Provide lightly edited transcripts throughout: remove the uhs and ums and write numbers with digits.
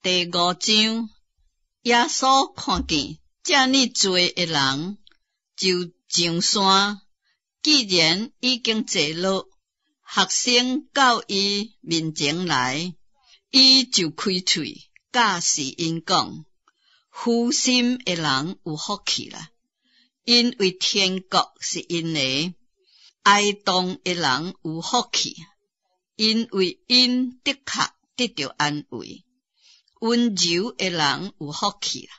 第五章，耶穌看見遮爾濟的人，就上山。既然已經坐落，學生到伊面前來，伊就開喙教示𪜶講：虛心的人有福氣啦，因為天國是𪜶的；哀慟的人有福氣，因為𪜶的確得著安慰；溫柔的人有福氣啦，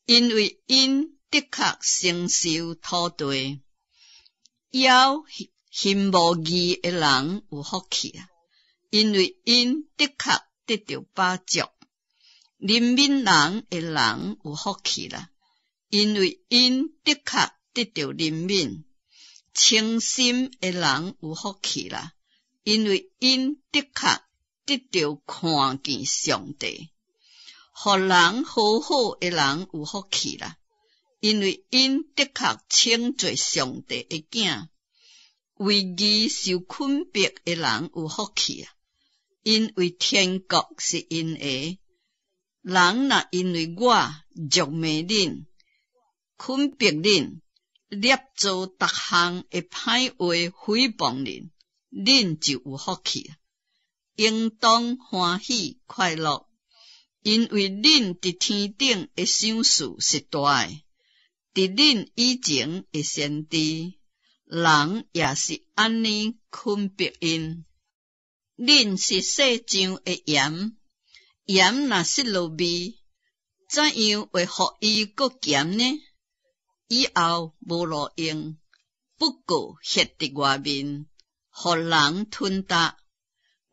因為𪜶的確承受土地。枵行無義的人有福氣啊，因為𪜶的確得著飽足。憐憫人的人有福氣啦，因為𪜶的確得著憐憫。清心的人有福氣啦，因為𪜶的確得著看見上帝。予人和好的人有福氣啦，因為𪜶的確稱做上帝的囝。為義受困迫的人有福氣啊，因為天國是𪜶的。人若因為我辱罵恁、困迫恁、捏造逐項的歹話誹謗恁，恁就有福氣啊，應當歡喜快樂，因為恁佇天頂的賞賜是大的。佇恁以前的先知，人也是按呢困迫𪜶。恁是世上的鹽，鹽若失落味，怎樣會予伊閣鹹呢？以後無路用，不過歇佇外面，予人吞踏。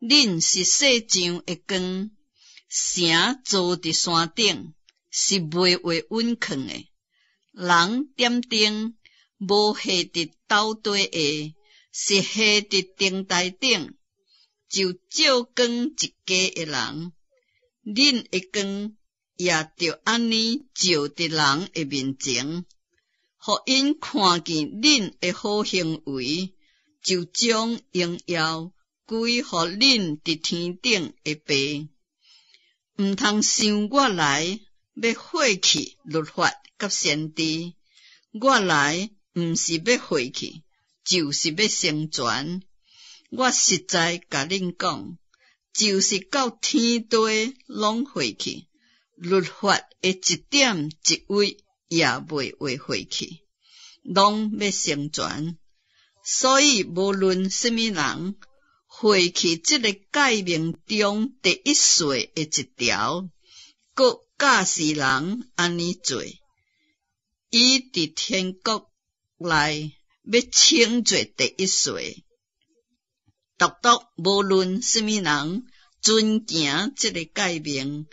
恁是世上的光，城造佇山頂，是袂會隱藏的。人點燈，無下佇斗底下，是下佇燈台頂，就照光一家的人。恁的光也著按呢照佇人的面前，予𪜶看見恁的好行為，就將榮耀歸予恁佇天頂的爸。毋通想我來欲廢去律法佮先知，我來毋是欲廢去，就是欲成全。我實在共恁講，就是到天地攏廢去，律法的一點一微也袂會廢去，攏欲成全。所以無論啥物人廢去這个誡命中第一細的一條，閣教示人按呢做，伊佇天國內欲稱做第一細。獨獨無論啥物人遵行這个誡命，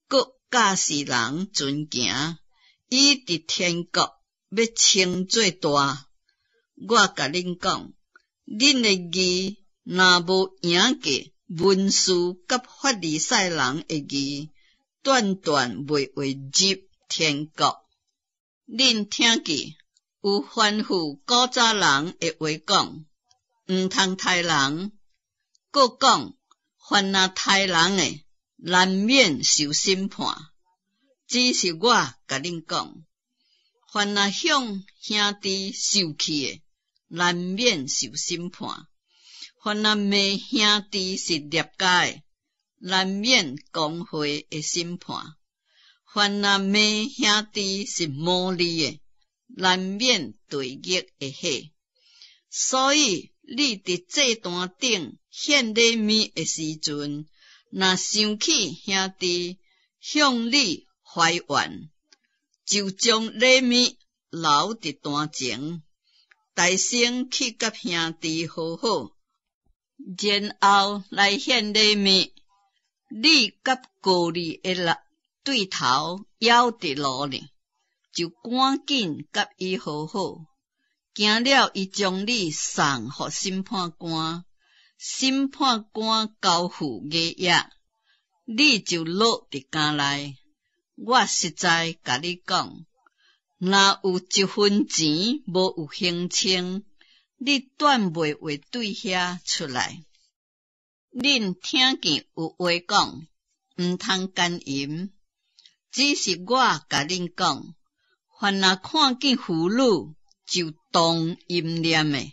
閣教示人遵行，伊佇天國欲稱做大。我共恁講，恁的義若無贏過文士佮法利賽人的義，斷斷袂會入天國。恁聽見有吩咐古早人的話講，毋通刣人，閣講凡若刣人的，難免受審判。只是我共恁講，凡若向兄弟受氣的，難免受審判；凡若罵兄弟是捏家的，難免公會的審判；凡若罵兄弟是魔利的，難免地獄的火。所以，你佇祭壇頂獻禮物的時陣，若想起兄弟向你懷怨，就將禮物留佇壇前，代先去佮兄弟和好，然後來獻禮物。你佮告你的人對頭猶佇路呢，就趕緊佮伊和好，驚了伊將你送予審判官，審判官交付衙役，你就落佇監內。我實在共你講，若有一分錢無有還清，你斷袂會對遐出來。恁聽見有話講，毋通姦淫。只是我共恁講，凡若看見婦女就動淫念的，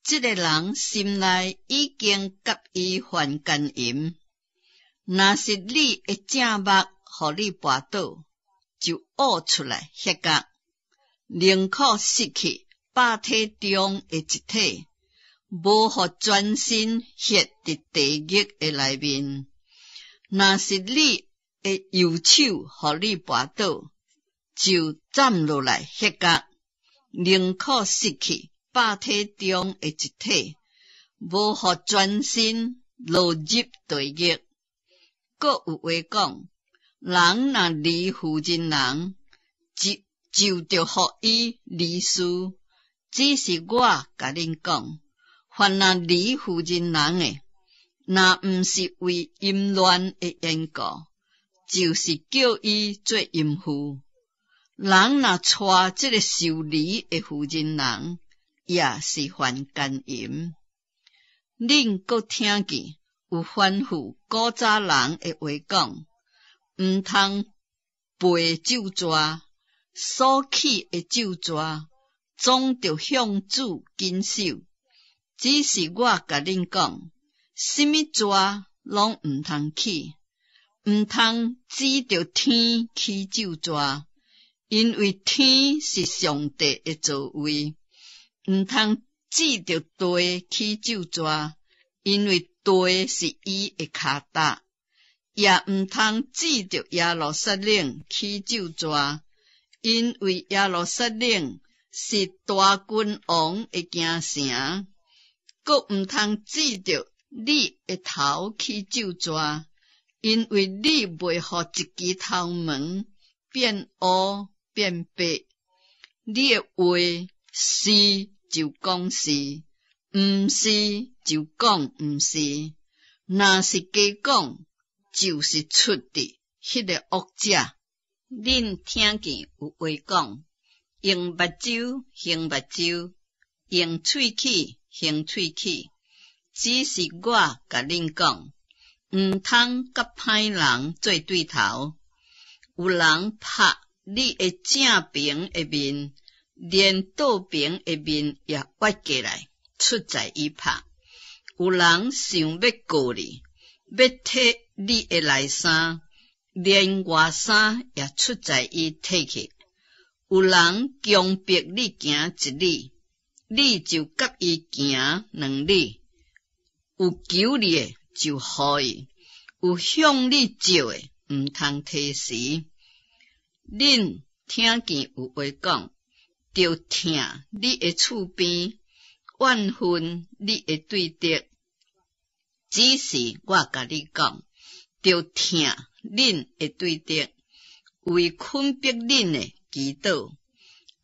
這个人心內已經佮伊犯姦淫。若是你的正目予你跋倒，就挖出來彼角，寧可失去百體中的一體，無予全身歇佇地獄的內面。若是你的右手予你跋倒，就斬落來彼角，寧可失去百體中的一體，無予全身落入地獄。閣有話講，人若離婦人人，就著予伊離事。只是我共恁講，凡若離婦人人的，若毋是為淫亂的緣故，就是叫伊做淫婦。人若娶這个受離的婦人人，也是犯姦淫。恁閣聽見有吩咐古早人的話講，毋通背咒詛，所起的咒詛，總著向主謹守。只是我共恁講，啥物咒攏毋通起，毋通指著天起咒詛，因為天是上帝的座位；毋通指著地起咒詛，因為地是伊的跤踏；也毋通指著耶路撒冷起咒詛，因為耶路撒冷是大君王的京城。閣毋通指著你的頭起咒詛，因為你袂予一支頭毛變烏變白。你的話是就講是，毋是就講毋是。若是加講，就是出佇彼个惡者。恁聽見有話講，用目睭還目睭，用喙齒還喙齒。只是我共恁講，毋通佮歹人做對頭。有人拍你的正爿的面，連倒爿的面也倚過來，出在伊拍。有人想欲告你，欲提你的內衫，連外衫也出在伊提去。有人強迫你行一里，你就佮伊行兩里。有求你的就予伊，有向你借的，毋通推辭。恁聽見有話講，著疼你的厝邊，怨恨你的對敵。只是我共你講，著疼恁的對敵，為困迫恁的祈禱，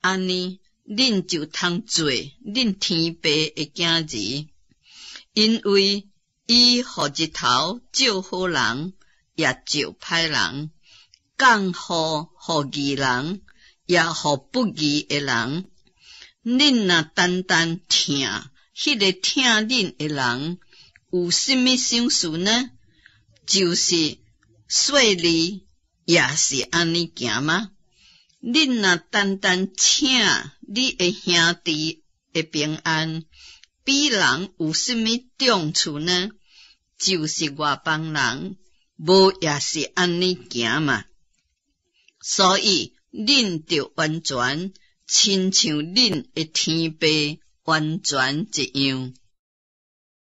按呢，恁就通做恁天父的囝兒，因為伊予日頭照好人，也照歹人；降雨予義人，也予不義的人。恁若單單疼彼个疼恁的人，有啥物賞賜呢？就是稅吏也是按呢行嗎？恁若單單請你的兄弟的平安，比人有啥物長處呢？就是外邦人，無也是按呢行嗎？所以恁著完全，親像恁的天父完全一樣。